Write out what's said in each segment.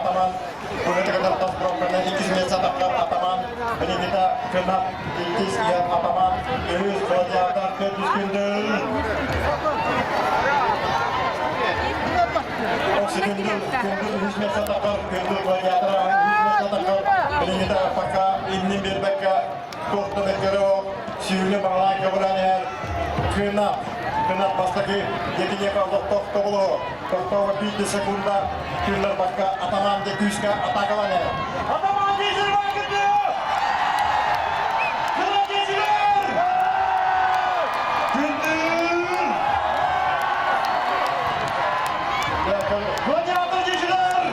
Атаман быһытыгар тас бровканы иккис миэстэ таххар Атаман билиҥҥитэ Кынат иккис иһэр Атаман үһүс Гладиатор төрдүс Күндүл. Күндүл Күндүл үһүс миэстэ таххар Күндүл Гладиатор үһүс миэстэ таххар билиҥҥитэ пока иннин биэрбэккэ туох да мөккөрө сүүрүнү баҕалаан көҕүлээн иһэр Кынат Кынат бастакы диэтиниэхэ олохтоох тобулу тохтоого биир секунда тыылларбакка Атаман де күүскэ атаакалаан иһэр Атаман Күндүр! Гладиатор дьиэчилэр!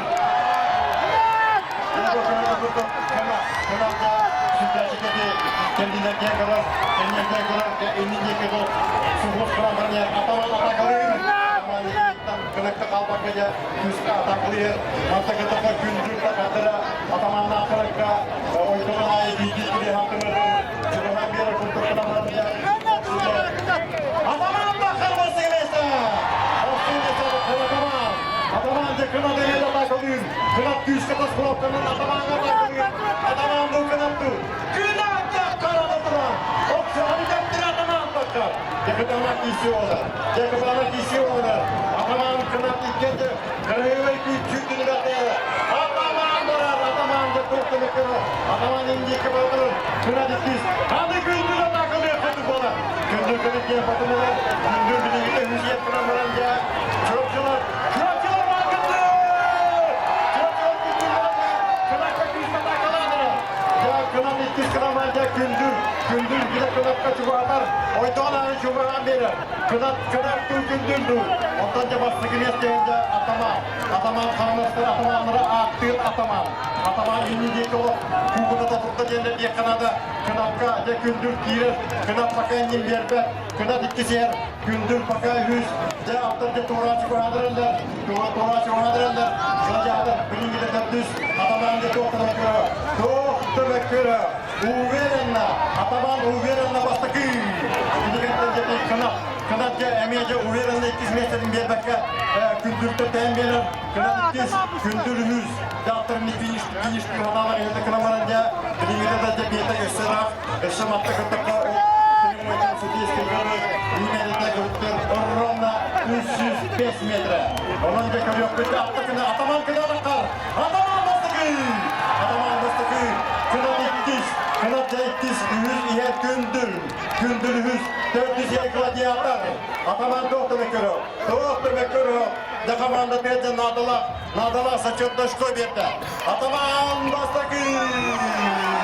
Кэннилэргэ көрөр, кэннилэргэ көрөр, иннин диэки суһуох туран атаман атакалыыр. Кынакка хаалбакка дьэ күүскэ атакалыыр. Манта кытта күндүр тахаттара атаманнаах кынакка ойдоҕун аайы биирдии кири хантымырын чугаһан биэрэр курдук кынамыран Атаман бахар басыгылеса! Атаман! Атаман дьэ кынат эмиэ атакалыыр. Кынат күүскэ тас кулаптанан атамаҥҥа атакалыыр. Атаман бу кынаттыр. Кынат карада туран. Оксаны дәптер атаман баккар. Дьэ киси олар. Дьэ киси олар. Атаман кынат иккенде кырыылай күүччүүтүн бэртэ. Атаман барар. Атаман дьэ туохтаны кыры. Атаман индики батырыр. Кынат иккис. Аны күндүр атакалыыр хоту болар. Күндүр көнөтиэн батымылар. Күндүр билигите хүсиет кынан баран дьэ. Чурапчылар. Чурапчылар баакытты! Чурапчылар күндүр Кынакка күүс атакалаадыра. Дьэ кынат иккис кынаман дьэ күндүр. Күндүр биле кынакка чугаһатар. Ойдоон аайы чугаһаан биэрэр. Кынат кынат туу күндүр дуу. Онтон дьэ бастакы миэстэһин дьэ атаман. Атаман хаҥаластар атаманнара ааттыыр атаман. Атаман инни диэки олох куугуната турда диэн диэххэ наада. Кынакка дьэ күндүр киирэр. Кынат пока иннин биэрбэт. Кынат иккисиэр. Күндүр пока үһүс. Дьэ алтан дьэ туора чугаһаадыраллар. Туора туора чугаһаадыраллар. Гладиатор билиҥҥитэ төрдүс. Атаман дьэ туох да мөккүөрэ. Туох да мөккүөрэ. Уверенно. Атаман уверенно бастакы. Билигиттэн дьэ кынат. Кынат дьэ эмиэ дьэ уверенно иккис миэстэтин биэрбэккэ күндүртэ тээн биэрэр. Кынат иккис, күндүр үһүс. Дьааттарын финиш финиш ханаалар иһитэ кынан баран дьэ билиҥҥитэ да дьэ биэтэ өссө ыраах. Өссө матта кыттакка Ровно 305 метра. Онон дьэ көрүөхпүт аттакына атаман кынадаккар. Атаман бастакы! Атаман бастакы! Кынат иккис, кынат иккис, үһүс иһэр күндүл. Күндүл үһүс, төрдүс иһэр гладиатор. Атаман туох да мөккөрө, туох да мөккөрө. Дьэ команда тыа наадалаах, наадалаах зачетночко берді. Атаман бастакы!